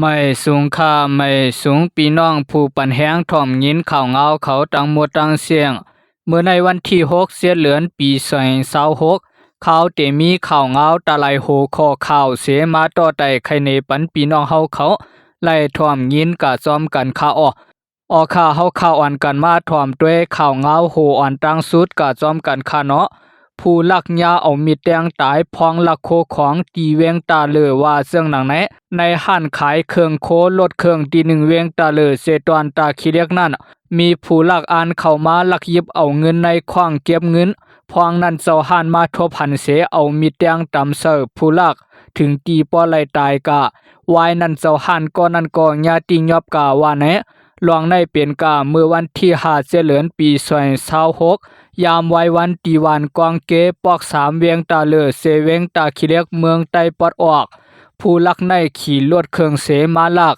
ໄໝສູງຄ່າ, ໄໝສູງພີ່ນ້ອງຜູ້ປັນແຮງ ຖ້ອມຍິນຂ່າວງາວເຂົາທັງໝົດທັງສຽງ. ມື້ໃນວັນທີຫົກ ເຈັດເດືອນ ປີສອງພັນຊາວຫົກ ຂ່າວເຕມີຂ່າວງາວຕາຫຼາຍຫົວຂໍ້ຂ່າວເສ ມາຕໍ່ໄຕ່ໄຄເນປັນພີ່ນ້ອງເຮົາເຂົາໄດ້ຖ້ອມຍິນກະຈອມກັນຄ່າ. ອໍ ອອກຄ່າເຮົາຂ່າວອ່ອນກັນມາຖ້ອມດ້ວຍຂ່າວງາວຫົວອ່ອນຕ່າງສຸດກະຈອມກັນຄ່າເນາະ. ຜູ້ລັກຍ່າເອົາມີດແທງຕາຍ ພອງລັກໂຄຂອງທີ່ວຽງຕາເລີ ວ່າເຊິ່ງໜັງໃນ ໃນຮ້ານຂາຍເຄື່ອງໂຄລົດເຄື່ອງທີ່ໜຶ່ງວຽງຕາເລີ ເຊຕອນຕາຂີ້ເຫຼັກນັ້ນ ມີຜູ້ລັກອ່ານເຂົ້າມາລັກຢິບເອົາເງິນໃນຂວ້າງເກັບເງິນ ພອງນັ້ນເຈົ້າຮ້ານມາທົບຫັນເສ ເອົາມີດແທງຕຳໃສ່ຜູ້ລັກ ເຖິງທີ່ພໍໄລ່ຕາຍກະ ວາຍນັ້ນເຈົ້າຮ້ານກໍນັ້ນກໍຍ່າຕິຍອບກະວ່າແນ. ລວງໃນເປັນກະເມື່ອວັນທີຫ້າ ເຈັດເດືອນ ປີສອງພັນຊາວຫົກ ຍາມວາຍວັນທີ່ວານກອງເກ ປອກສາມ ວຽງຕາເລີ ເຊວຽງຕາຂີ້ເຫຼັກ ເມືອງໄຕ້ປອດອອກ ຜູ້ລັກໃນຂີ່ລົດເຄື່ອງເສມາລັກ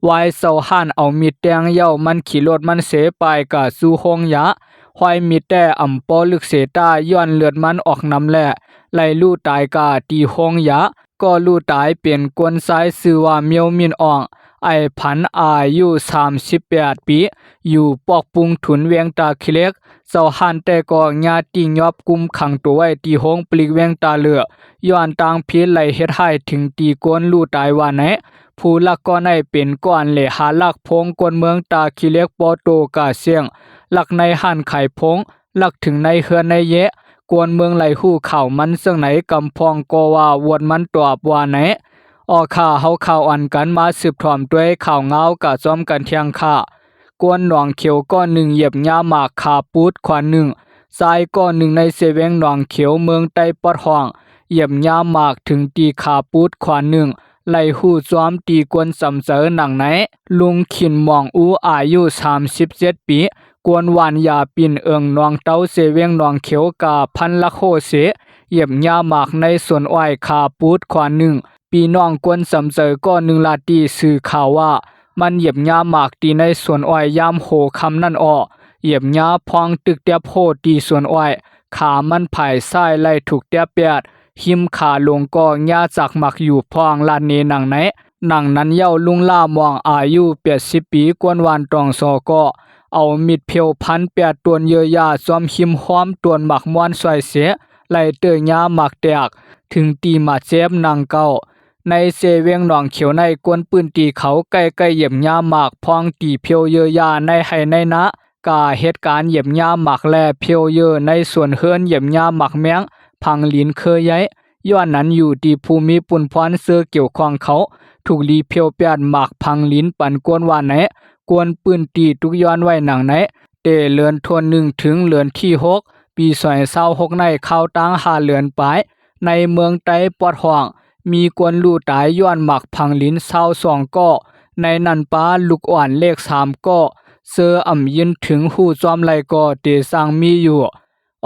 ວາຍເຈົ້າຮ້ານເອົາມີດແທງ ເຍົາມັນຂີ່ລົດມັນເສໄປກະສູ່ໂຮງຢາ ຫ້ອຍມີດແຕ່ອຳບໍ່ລຶກເສຕາ ຍ້ອນເລືອດມັນອອກນຳແລະ ໄດ້ຮູ້ຕາຍກະທີ່ໂຮງຢາ. ກໍຮູ້ຕາຍເປັນຄົນຊາຍຊື່ວ່າ ມຽວມິນອອງ ໄອພັນ ອາຍຸສາມສິບແປດປີ ຢູ່ປອກປຸງທຸນ ວຽງຕາຂີ້ເຫຼັກ. ເຈົ້າຮ້ານແຕ່ກໍຍາຕິຍອບກຸມຂັງໂຕໄວ້ທີ່ໂຮງປະລິກວຽງຕາເລີ ຍ້ອນຕ່າງຜິດໄລ່ເຮັດຮ້າຍເຖິງຕີຄົນຮູ້ຕາຍວ່າແນ. ຜູ້ລັກກໍໃນເປັນກ່ອນເລຫາລັກໂພງຄົນເມືອງຕາຂີ້ເຫຼັກ ປໍໂຕກາຊຽງ ລັກໃນຮ້ານຂາຍໂພງ ລັກເຖິງໃນເຮືອນໃນເຢະ ກວນເມືອງໄລ່ຮູ້ຂ່າວມັນເຊິ່ງໃນ ກຳພອງກໍວ່າວອດມັນຕອບວ່າແນ. ອໍ ຂ້າເຮົາຂ່າວອ່ອນກັນມາສືບຖ້ອມດ້ວຍຂ່າວງາວກະຈອມກັນທ່ຽງຄ່າ. ກວນໜອງຂຽວກໍໜຶ່ງຢຽບຍ່າໝາກຂາປູດຂວາໜຶ່ງ, ຊາຍກໍໜຶ່ງໃນເຊວຽງໜອງຂຽວ ເມືອງໄຕ້ປອດຫ້ອງ ຢຽບຍ່າໝາກເຖິງຕີຂາປູດຂວາໜຶ່ງ ໄລ່ຮູ້ຈອມຕີກວນຈຳເຈີໜັງໃນ ລຸງຂິນໝອງອູ ອາຍຸສາມສິບເຈັດປີ ກວນຫວ່ານຢາປິ່ນເອີງໜອງເຕົາ ເຊວຽງໜອງຂຽວ ກະພັນລັກໂຮເສ ຢຽບຍ່າໝາກໃນສວນອ້ອຍຂາປູດຂວາໜຶ່ງ. ພີ່ນ້ອງກວນຈຳເຈີກໍໜຶ່ງລາດທີ່ສື່ຂ່າວວ່າ ມັນຢຽບຍ່າໝາກທີ່ໃນສວນອ້ອຍຍາມຫົວຄ່ຳນັ້ນເອາະ ຢຽບຍ່າພອງຕຶກແຕບໂຮດທີ່ສວນອ້ອຍ ຂາມັນຝ່າຍຊ້າຍໄລ່ຖືກແຕບແປດ ຮິມຂາຫຼົງກໍຍ່າຈາກໝາກຢູ່ພອງລາດເນໜັງໃນ. ໜັງນັ້ນເຍົາລຸງຫຼ້າມອງ ອາຍຸແປດສິບປີ ກວນຫວ່ານຕອງຊໍ ກໍເອົາມິດເພັວພັນແປດຕົ້ນເຢີຢາ ຈອມຮິມຮ່ອມຕົ້ນໝາກມ່ອນຊອຍເສ ໄລ່ເຕີຍຍ່າໝາກແຕກ ເຖິງຕີໝາດເຈັບໜັງເກົ່າ. ໃນເຊວຽງໜອງຂຽວໃນ ກວນພື້ນທີ່ເຂົາໃກ້ໆຢຽບຍ່າໝາກ ພອງຕີເພັວເຢີຢາໃນໄຮ່ໃນນາ ກະເຮັດການຢຽບຍ່າໝາກ ແລະ ເພັວເຢີໃນສວນເຮືອນ ຢຽບຍ່າໝາກແມງ ຜັງລິນເຄືອໃຫຍ່. ຍ້ອນນັ້ນ ຢູ່ທີ່ຜູ້ມີປຸນພອນເຊີກ່ຽວຂ້ອງເຂົາ ຖືກລີເພັວແປດໝາກຜັງລິນປັນກວນວ່າແນ. ກວນພື້ນທີ່ຕຸກຍ້ອນໄວ້ໜັງໃນ ແຕ່ເດືອນໂທນໜຶ່ງ ເຖິງເດືອນທີຫົກ ປີສອງພັນຊາວຫົກໃນ ຂ່າວຕ່າງຫ້າເດືອນປາຍ ໃນເມືອງໄຕ້ປອດຫ້ອງ ມີຄົນຮູ້ຕາຍຍ້ອນໝາກຜັງລິນຊາວສອງກໍ ໃນນັ້ນປາລູກອ່ອນເລກສາມກໍ ເຊີອຳຍິນເຖິງຮູ້ຈອມໄລກໍເຕຊ່າງມີຢູ່.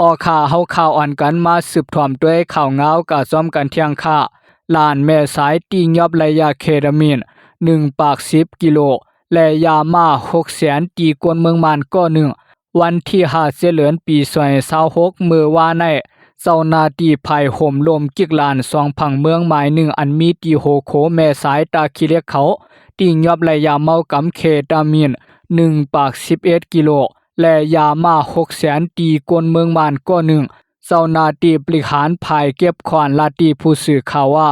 ອໍ ຂ້າເຮົາຂ່າວອ່ອນກັນມາສືບຖ້ອມດ້ວຍຂ່າວງາວກະຈອມກັນທ່ຽງຄ່າ. ຫຼານແມ່ສາຍຕິຍອບໄລຢາເຄຕາມິນ ໜຶ່ງປາກສິບກິໂລ ແລະ ຢາມ້າຫົກແສນ ຕີຄົນເມືອງມ່ານກໍໜຶ່ງ. ວັນທີຫ້າ ເຈັດເດືອນ ປີສອງພັນຊາວຫົກ ເມື່ອວານໃນ ເຈົ້າໜ້າທີ່ຝ່າຍໂຮມລົມກິກຫຼານສອງຜັງເມືອງໝາຍໜຶ່ງ ອັນມີທີ່ຫົວໂຂແມ່ສາຍຕາຂີ້ເຫຼັກເຂົາ ຕິຍອບໄລຢາເມົາກຳເຄຕາມິນ ໜຶ່ງປາກສິບເອັດກິໂລ ແລະ ຢາມ້າຫົກແສນ ຕີຄົນເມືອງມ່ານກໍໜຶ່ງ. ເຈົ້າໜ້າທີ່ບໍລິຫານຝ່າຍເກັບຂອນລາດທີ່ຜູ້ສື່ຂ່າວວ່າ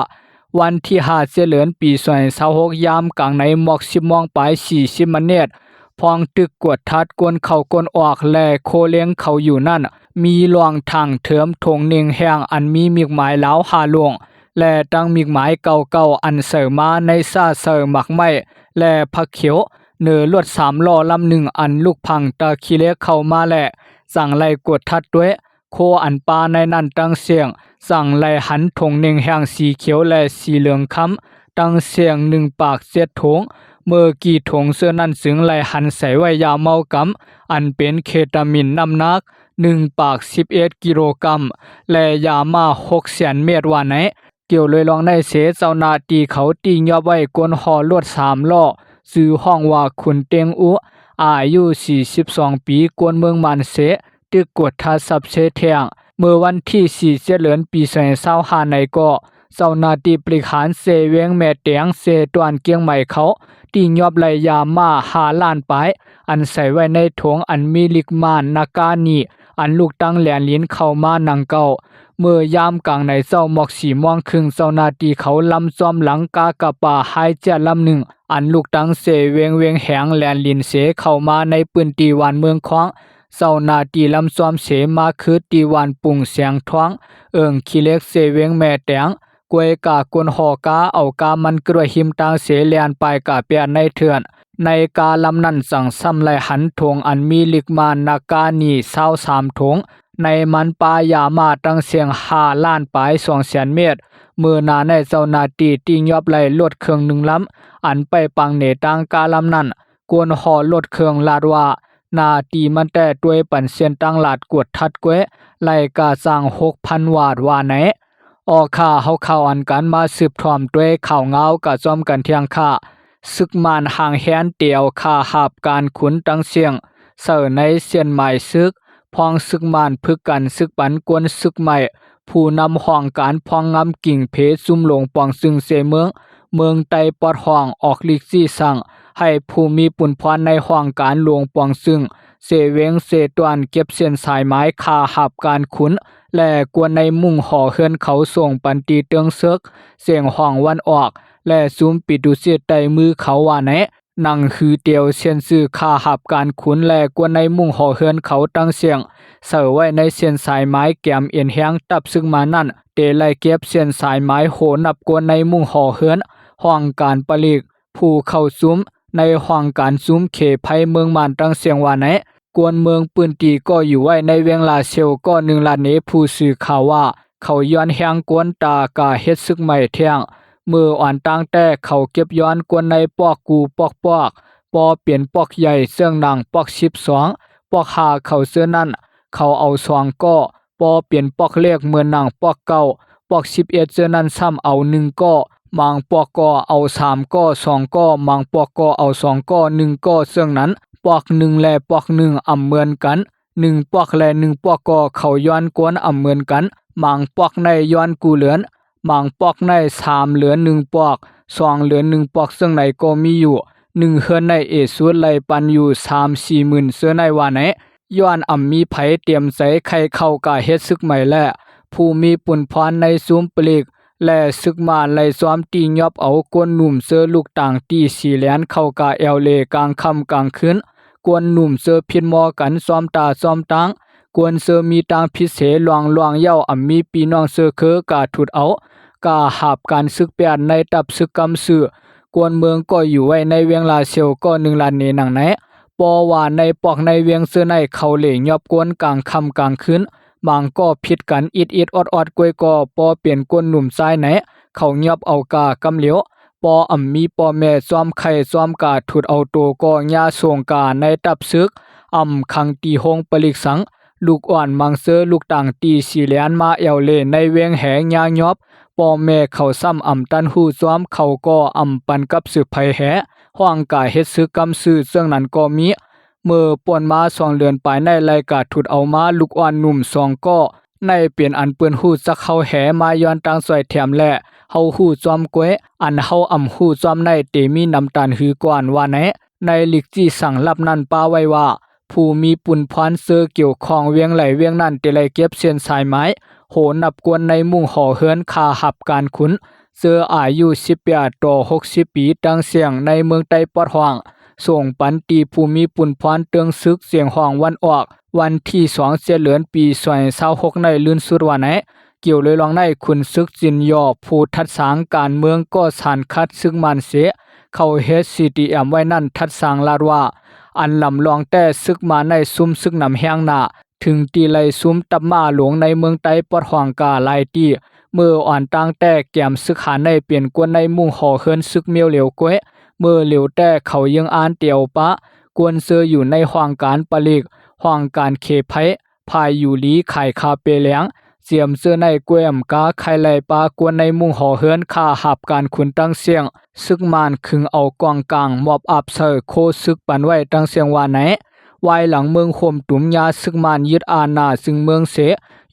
ວັນທີຫ້າ ເຈັດເດືອນ ປີສອງພັນຊາວຫົກ ຍາມກາງໃນໝອກສິບໂມງປາຍສີ່ສິບມາເນດ ພອງຕຶກກວດທັດຄົນເຂົ້າຄົນອອກ ແລະ ໂຄເລັງເຂົາຢູ່ນັ້ນ ມີລ່ອງທາງເທີມຖົງເໜັງແຫ້ງ ອັນມີມິກໝາຍລາວຫ້າໂລງ ແລະ ຕັ້ງມິກໝາຍເກົ່າໆ ອັນໃສ່ມາໃນຊາດໃສ່ໝາກໄມ້ ແລະ ຜັກຂຽວ ເໜີລົດສາມລໍ້ລຳໜຶ່ງ ອັນລຸກພັງຕາຂີ້ເຫຼັກເຂົ້າມາ ແລະ ຈັ່ງໄລ່ກວດທັດດ້ວຍ ໂຄອັນປາໃນນັ້ນຕັ້ງເສງ ຈັ່ງໄລ່ຫັນຖົງເໜັງແຫ້ງສີຂຽວ ແລະ ສີເຫຼືອງຄຳ ຕັ້ງເສງໜຶ່ງປາກເຈັດຖົງ. ເມື່ອກີ່ຖົງເສື້ອນັ້ນຈຶ່ງໄລ່ຫັນໃສ່ໄວ້ຢາເມົາກຳ ອັນເປັນເຄຕາມິນນ້ຳໜັກໜຶ່ງປາກສິບເອັດກິໂລກຣາມ ແລະ ຢາມ້າຫົກແສນເມັດວ່າໃນ. ກ່ຽວໂດຍລວງໃນເສ ເຈົ້າໜ້າທີ່ເຂົາຕິຍອບໄວ້ຄົນເຫາະລົດສາມລໍ້ ຊື່ຮ້ອງວ່າ ຄຸນເຕັງອຸ ອາຍຸສີ່ສິບສອງປີ ກວນເມືອງມ່ານເສ ຕຶກກວດທັດຊັບເຊແທ່ງ. ເມື່ອວັນທີສີ່ ເຈັດເດືອນ ປີສອງພັນຊາວຫ້າໃນກໍ ເຈົ້າໜ້າທີ່ບໍລິຫານເຊເວັງແມ່ແຕງ ເຊຕວນກຽງໃໝ່ເຂົາ ຕີຍອບໄລ່ຢາມ້າຫ້າລ້ານປາຍ ອັນໃສ່ໄວ້ໃນຖົງ ອັນມີລິກມານນາການີ ອັນລຸກຕັງແລນລິນເຂົ້າມານຳເກົ່າ. ເມື່ອຍາມກາງໃນເຊົ້າ ໝອກສີ່ໂມງເຄິ່ງ ເຈົ້າໜ້າທີ່ເຂົາລຳຊອມຫຼັງກາກະປາໄຮເຈັດລຳໜຶ່ງ ອັນລຸກຕັງເຊເວັງວຽງແຮງແລນລິນເຊ ເຂົ້າມາໃນພື້ນທີ່ບ້ານເມືອງຄອງ. ເຈົ້າໜ້າທີ່ລຳຊອມເຊມາຄືທີ່ບ້ານປຸງແສງທອງ ເອີ່ງຂີ້ເຫຼັກ ເຊເວັງແມ່ແຕງ. ກວຍກາກົນຫໍກາ ເອົາກາມັນກວຍຫິມທາງເສ ແລ່ນປາຍກາແປນໃນເຖື່ອນ. ໃນກາລຳນັ້ນ ຈັ່ງຊ້ຳໄລ່ຫັນຖົງອັນມີລິກມານນາການີຊາວສາມຖົງ, ໃນມັນປາຢາມ້າຕັ້ງສຽງຫ້າລ້ານປາຍສອງແສນເມັດ. ເມື່ອໜ້າໃນເຈົ້າໜ້າທີ່ຕີຍອບໄລ່ລົດເຄື່ອງໜຶ່ງລຳ ອັນໄປປາງເນຕາງກາລຳນັ້ນ. ກວນຫໍລົດເຄື່ອງລາດວ່າ ໜ້າທີ່ມັນແຕ່ຕວຍປັນເສັ້ນທາງລາດກວດທັດແກວະ ໄລ່ກາຈ້າງຫົກພັນວາດວ່າແນ. ອອກຂ່າວ ເຮົາເຂົ້າອັນກັນມາສືບຖອມດ້ວຍຂ່າວງາວກະຈອມກັນທ່ຽງຄ່າ. ຊຶກມານຫາງແຮນຕຽວຄ່າຮັບການຂຸນຕັ້ງສຽງ ເສີໃນເສັ້ນໝາຍຊຶກ, ພວງຊຶກມານຝຶກກັນຊຶກປັນກວນຊຶກໃໝ່, ຜູ້ນຳຫ້ອງການພອງງາມກິ່ງເພຊຸມຫຼວງປອງຊຶງເຊເມືອງ ເມືອງໃຕ້ປອດຫ້ອງອອກລິກຊີ້ສັ່ງ ໃຫ້ຜູ້ມີປຸນພອນໃນຫ້ອງການຫຼວງປອງຊຶງ ເຊເວັງເຊຕວນເກັບເສັ້ນສາຍໝາຍຄ່າຮັບການຂຸນ ແລະ ກວນໃນມຸ້ງຫໍເຮືອນເຂົາສົ່ງປັນຕີເຕີງເສິກ ສຽງຫ້ອງວັນອອກ ແລະ ຊຸມປິຕຸເສດໃຕ້ມືເຂົາວ່າແນ. ໜັງສືຕຽວເຊັນຊື່ຄ່າຮັບການຂຸນ ແລະ ກວນໃນມຸ້ງຫໍເຮືອນເຂົາຕັ້ງສຽງ ເສີໄວ້ໃນເສັ້ນສາຍໝາຍແກມເອັນແຮງ ຕັບຊຶກມານັ້ນ ເຕໄລ່ເກັບເສັ້ນສາຍໝາຍໂຫນັບກວນໃນມຸ້ງຫໍເຮືອນ ຫ້ອງການປະລິກ ຜູ້ເຂົ້າຊຸມໃນຫ້ອງການຊຸມເຂໄພເມືອງມານຕັ້ງສຽງວ່າແນ. ກວນເມືອງພື້ນທີ່ກໍຢູ່ໄວ້ໃນວຽງລາເຊວກໍໜຶ່ງລາດເນຜູ້ສື່ຂ່າວວ່າ ເຂົາຍ້ອນແຮງກວນຕາກາເຮັດຊຶກໃໝ່ແທ້ງ. ເມື່ອອ່ອນຕັ້ງແຕ່ເຂົາເກັບຍ້ອນກວນໃນປອກກູປອກປອກ, ປໍເປັນປອກໃຫຍ່ເຊິ່ງໜັງປອກສິບສອງ, ປອກຫ້າເຂົາເຊີ້ນນັ້ນ ເຂົາເອົາສອງກໍ, ປໍເປັນປອກເລັກເໝືອນໜັງປອກເກົ້າ, ປອກສິບເອັດເຊີ້ນນັ້ນຊ້ຳເອົາໜຶ່ງກໍ, ບາງປອກກໍເອົາສາມກໍສອງກໍ, ບາງປອກກໍເອົາສອງກໍໜຶ່ງກໍເຊິ່ງນັ້ນ, ປອກໜຶ່ງແລະປອກໜຶ່ງອຳເໝືອນກັນ. ໜຶ່ງປອກແລະໜຶ່ງປອກກໍເຂົາຍ້ອນກວນອຳເໝືອນກັນ, ບາງປອກໃນຍ້ອນກູເລີນ, ບາງປອກໃນສາມເດືອນໜຶ່ງປອກ, ສອງເດືອນໜຶ່ງປອກເຊິ່ງໃນກໍມີຢູ່. ໜຶ່ງເຮືອນໃນເອສຸດໄລ່ປັນຢູ່ສາມສີ່ໝື່ນເຊີ້ນໃນວ່າແນ. ຍ້ອນອຳມີໃຜຕຽມໃຈໃຄ່ເຂົ້າກາເຮັດຊຶກໃໝ່ແລະ ຜູ້ມີປຸນພອນໃນຊຸມປະລິກ ແລະ ຊຶກມານໄລ່ຊອມຕີຍອບເອົາກວນໜຸ່ມເຊີ້ລູກຕ່າງຕີສີແລນເຂົ້າກາແອວເລກາງຄ່ຳກາງຄືນ. ກວນໜຸ່ມເຊີ້ຜິດໝໍ້ກັນຊອມຕາຊອມຕາງ, ກວນເຊີ້ມີຕາງຜິດເສລ່ອງໆເຍົາອຳມີພີ່ນ້ອງເຊີ້ຄືກາທຸດເອົາ, ກາຫາບການຊຶກແປນໃນຕັບຊຶກກຳຊື່. ກວນເມືອງກໍຢູ່ໄວ້ໃນວຽງລາເຊວກໍໜຶ່ງລາດເນໜັງແນ. ປໍວ່າໃນປອກໃນວຽງເຊີ້ໃນເຂົາເລຍອບກວນກາງຄ່ຳກາງຄືນ, ບາງກໍຜິດກັນອິດໆອອດໆ ກວຍກໍປໍເປັນກວນໜຸ່ມຊາຍແນ ເຂົາຍອບເອົາກາກຳຫຼຽວ. ປໍອຳມີພໍ່ແມ່ຊອມໄຂ່ຊອມກາທຸດເອົາໂຕກໍຍາສົ່ງກາໃນຕັບຊຶກ, ອຳຂັງຕີໂຮງປະລິກສັງ. ລູກອ່ອນມັງເຊີ້ລູກຕ່າງຕີສີແລນມາແອວເລໃນວຽງແຫຍຍາຍອບ, ພໍ່ແມ່ເຂົາຊ້ຳອຳຕັນຮູ້ຊອມ ເຂົາກໍອຳປັນກັບສືບໄພແຫ ຫ້ອງກາເຮັດຊຶກກຳຊື່ເຊິ່ງນັ້ນກໍມີ. ເມື່ອປົນມາສອງເດືອນປາຍໃນໄລ່ກາທຸດເອົາມາລູກອ່ອນໜຸ່ມສອງກໍ ໃນເປັນອັນເພິ່ນຮູ້ຈັກເຮົາແຫມາຍ້ອນຕາງຊ່ອຍແຖມແລະ ເຮົາຮູ້ຊອມກວຍ ອັນເຮົາອຳຮູ້ຊອມໃນເຕມີນຳຕານຫືກ່ອນວ່າແນ. ໃນລິກຈີ່ສັ່ງລັບນັ້ນປະໄວ້ວ່າ ຜູ້ມີປຸນພອນເຈີກ່ຽວຂ້ອງວຽງໃດວຽງນັ້ນ ເຕໄລ່ເກັບເສັ້ນສາຍໝາຍ ໂຫນັບກວນໃນມຸ້ງຫໍເຮືອນຄ່າຮັບການຂຸນ ເຈີອາຍຸສິບແປດຕໍ່ຫົກສິບປີ ຕັ້ງສຽງໃນເມືອງໃຕ້ປອດຫ້ອງ ສົ່ງປັນຕີຜູ້ມີປຸນພອນເຕີງຊຶກ ສຽງຮ້ອງວັນອອກ ວັນທີສອງ ເຈັດເດືອນ ປີສອງພັນຊາວຫົກ ໃນລື່ນສຸດວ່າແນ. ກ່ຽວເລື່ອງໃນ ຂຸນຊຶກຈິນຢໍ ຜູ້ທັດສາງການເມືອງກໍ່ສານຂັດຊຶກມານເຊ ເຂົາເຮັດຊີດີແອມໄວ້ນັ້ນ ທັດສາງລາດວ່າ ອັນລຳລອງແຕ່ຊຶກມານໃນຊຸມຊຶກນຳແຮງໜ້າ ເຖິງຕີໄລ່ຊຸມຕັບມ້າຫຼົງໃນເມືອງໃຕ້ປອດຫ້ອງກາຫຼາຍຕີ ເມື່ອອ່ອນຕັ້ງແຕ່ແກມຊຶກຫາໃນເປັນກວນໃນມຸ້ງຫໍເຮືອນຊຶກເມວຫຼຽວກວຍ ເມື່ອຫຼຽວແຕ່ເຂົາເຢີງອ່ານຕຽວປະ ກວນເຊີຢູ່ໃນຫ້ອງການປະລິກ ຫ້ອງການເຂໄພ ພາຍຢູ່ລີຂາຍຄາເປແຫຼງ ຈຽມເຈີໃນກວຍອຳກາໄຂ່ໄລ່ປາກວນໃນມຸ້ງຫໍເຮືອນຄ່າຮັບການຂຸນຕັ້ງສຽງ ຊຶກມານຂຶງເອົາກອງກາງ ມອບອັບໃສ່ໂຄຊຶກປັນໄວ້ຕັ້ງສຽງວ່າແນ. ວາຍຫຼັງເມືອງໂຮມຕຸມຍາຊຶກມານຍຶດອານາຊຶງເມືອງເຊ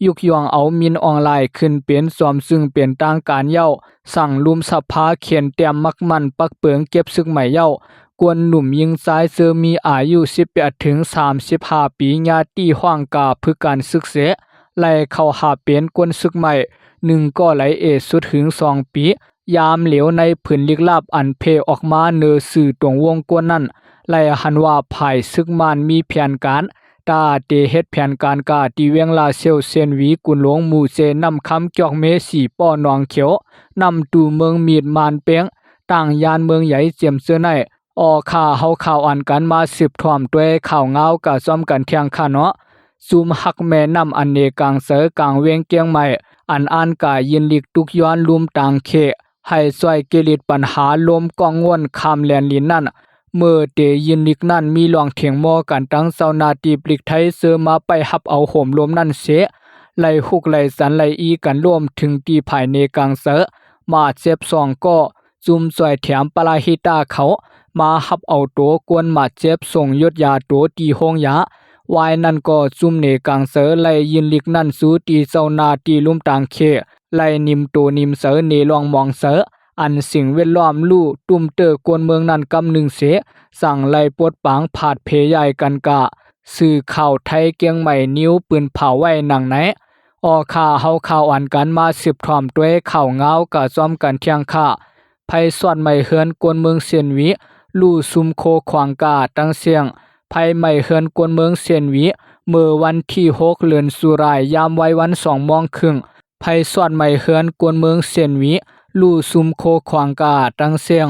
ຍຸກຍ່ອງເອົາມິນອອງລາຍຂຶ້ນເປັນຊອມ ຊຶ່ງເປັນທາງການແລ້ວ, ສັ່ງລຸມສະພາເຂັນແຕ້ມໝັກໝັ້ນປັກເປິງເກັບຊຶກໃໝ່ແລ້ວ, ກວນໜຸ່ມຍິງຊາຍເຊິ່ງມີອາຍຸສິບແປດເຖິງສາມສິບຫ້າປີ ຍາດຕິຮ້ອງກາຝຶກການຊຶກເສ ໄລ່ເຂົ້າຫາເປັນກວນຊຶກໃໝ່ ໜຶ່ງກໍໄລ່ເອດສຸດຫຶງສອງປີ. ຍາມຫຼຽວໃນຜືນລິກລັບອັນເພອອກມາເໜີຊື່ຕົງວົງກວນນັ້ນ ໄລ່ຫັນວ່າຝ່າຍຊຶກມ່ານມີແຜນການ ຕາເຕເຮັດແຜນການກາທີ່ວຽງລາເຊວ ເຊນຫວີ ກຸນຫຼົງ ໝູ່ເຊ ນ້ຳຄຳ ຈອກເມ ສີປໍ ໜອງຂຽວ ນ້ຳຕູ ເມືອງມີດ ມານເປັງ ຕາງຍານ ເມືອງໃຫຍ່ ເຈີມເຈີໃນ. ອໍ ຂ້າເຮົາຂ່າວອັນກັນມາສືບຖ້ອມດ້ວຍຂ່າວງາວກະຊອມກັນທ່ຽງຄະເນາະ. ຊຸມຮັກແມ່ນ້ຳອັນເນກາງເຊີກາງວຽງກຽງໃໝ່ ອັນອ່ານກາຍື່ນລິກຕຸກຍ້ອນລຸ່ມຕາງເຂດ ໃຫ້ຊ່ວຍແກ້ລິດບັນຫາລົມກ້ອງງ່ວນຂ້າມແລນລິນນັ້ນ ເມື່ອເຕຍື່ນລິກນັ້ນມີລອງຖຽງມໍກັນ ທັງເຈົ້າໜ້າທີ່ປະລິກໄທເຊີມາໄປຮັບເອົາໂຮມລົມນັ້ນເສ ໄລ່ຮຸກໄລ່ສັນໄລ່ອີກັນລົ້ມເຖິງທີ່ຝ່າຍເນກາງເຊີ ບາດເຈັບສອງກໍ ຊຸມຊ່ວຍແຖມປາລາຫິຕາເຂົາມາຮັບເອົາໂຕກວນບາດເຈັບສົ່ງຢົດຢາໂຕທີ່ໂຮງຢາ. ວາຍນັ້ນກໍຊຸມເນກາງເຊີໄລ່ຍື່ນລິກນັ້ນສູ່ທີ່ເຈົ້າໜ້າທີ່ລຸ່ມຕາງເຂດ ໄລ່ໜິມໂຕໜິມເຊີເນລ່ອງມອງເຊີ ອັນສິ່ງແວດລ້ອມຫຼູ້ຕຸ້ມເຕີກວນເມືອງນັ້ນກຳໜຶ່ງເສ ສັ່ງໄລ່ປົດປາງຜາດເພຍ້າຍກັນກະ ສື່ຂ່າວໄທກຽງໃໝ່ນິວ ປຶ້ນພາວໄວ້ໜັງໃນ. ອໍ ຂ້າເຮົາຂ່າວອັນກັນມາສືບຖ້ອມດ້ວຍຂ່າວງາວກະຊອມກັນທ່ຽງຄະ. ໄຟຊອດໄໝ້ເຮືອນກວນເມືອງເຊນຫວີ ຫຼູ້ຊຸມໂຄຂວາງກະຕັ້ງເສັງ. ໄຟໄໝ້ເຮືອນກວນເມືອງເຊນຫວີ ເມື່ອວັນທີຫົກ ເດືອນສຸລາຍ ຍາມໄວວັນສອງໂມງເຄິ່ງ. ໄຟຊອດໄໝ້ເຮືອນກວນເມືອງເຊນຫວີ ຫຼູ້ຊຸມໂຄຂວາງກະຕັ້ງເສັງ.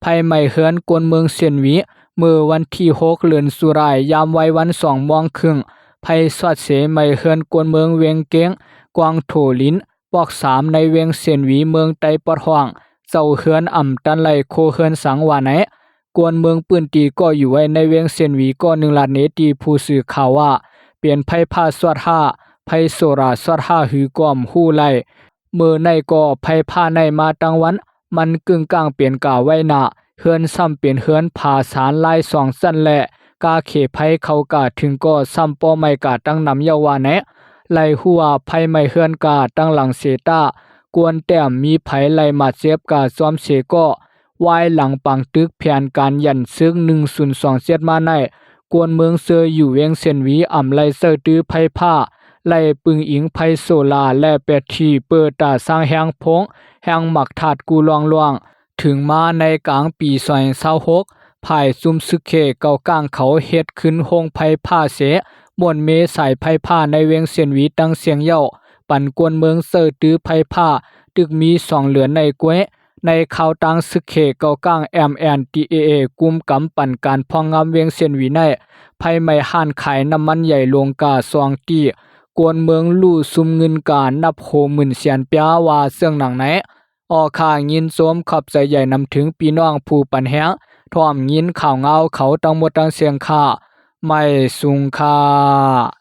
ໄຟໄໝ້ເຮືອນກວນເມືອງເຊນຫວີ ເມື່ອວັນທີຫົກ ເດືອນສຸລາຍ ຍາມໄວວັນສອງໂມງເຄິ່ງ. ໄຟຊອດເສໄໝ້ເຮືອນກວນເມືອງວຽງເກງ ກວາງໂຖລິນ ປອກສາມ ໃນວຽງເຊນຫວີ ເມືອງໄຕປອດຫ້ອງ. ເຈົ້າເຮືອນອຳຕັນໄລ່ຄົວເຮືອນສັງວ່າໃນ. ກວນເມືອງພື້ນທີ່ກໍຢູ່ໄວ້ໃນວຽງເຊນຫວີກໍໜຶ່ງລາດເນຕີຜູ້ສື່ຂ່າວວ່າ ເປັນໄຟຟ້າຊອດຮ້າ, ໄຟໂຊລາຊອດຮ້າ ຫຼືກໍບໍ່ຮູ້ໄລ່. ເມື່ອໃນກໍໄຟຟ້າໃນມາກາງວັນ ມັນກຶ້ງກ້າງເປັນກາໄວ້ໜ້າ, ເຮືອນຊ້ຳເປັນເຮືອນຜາສານລາຍສອງຊັ້ນ ແລະ ກາເຂໄຟເຂົ້າກາເຖິງກໍຊ້ຳປໍ້ໄມ້ກາຕັ້ງນຳເຍົາວ່າແນ. ໄລ່ຮູ້ວ່າໄຟໄໝ້ເຮືອນກາຕັ້ງຫຼັງເສຕາ, ກວນແຕ້ມມີໃຜໄລ່ມາເຈັບກາຊອມເສກໍ ວາຍຫຼັງປາງຕຶກແຜນການຢັນຊຶກໜຶ່ງສູນສອງເຈັດມາໃນ, ກວນເມືອງເຊີຢູ່ວຽງເຊນຫວີ ອຳໄລ່ໃຊ້ຕື້ໄຟຟ້າ, ໄລ່ປຶງອີງໄຟໂຊລາ ແລະ ແບດທີ ເປີຕາສ້າງແຮງໂພງ, ແຮງໝາກທາດກູ່ລ່ອງໆ. ເຖິງມາໃນກາງປີສອງພັນຊາວຫົກ ຝ່າຍຊຸມຊຶກເຂດເກົາກ້າງເຂົາເຮັດຄືນໂຮງໄຟຟ້າເສ, ມ້ວນເມສາຍໄຟຟ້າໃນວຽງເຊນຫວີຕັ້ງເສັງເຍົາ, ປັນກວນເມືອງໃຊ້ຕື້ໄຟຟ້າ, ຕຶກມີສອງເຫຼືອໃນກ້ວຍ. ໃນຄາວຕ່າງຊຶກເຂດເກົາກ້າງ ເອັມແອນທີເອເອ ກຸມກຳປັນການພອງງາມວຽງເຊນຫວີໃນ, ໄຟໄໝ້ຮ້ານຂາຍນ້ຳມັນໃຫຍ່ຫຼວງກາສອງຕີ, ກວນເມືອງຫຼູ່ຊຸມເງິນການັບໂຫມື່ນແສນປຽ ວ່າເຊິ່ງໜັງໃນ. ອອກຂ່າວຍິນຊົມຂອບໃຈໃຫຍ່ນຳເຖິງພີ່ນ້ອງຜູ້ປັນແຮງ ພ້ອມຍິນຂ່າວງາວເຂົາທັງໝົດທັງເຊິ່ງຄ່າ. ໄໝ້ສຸງຄ່າ.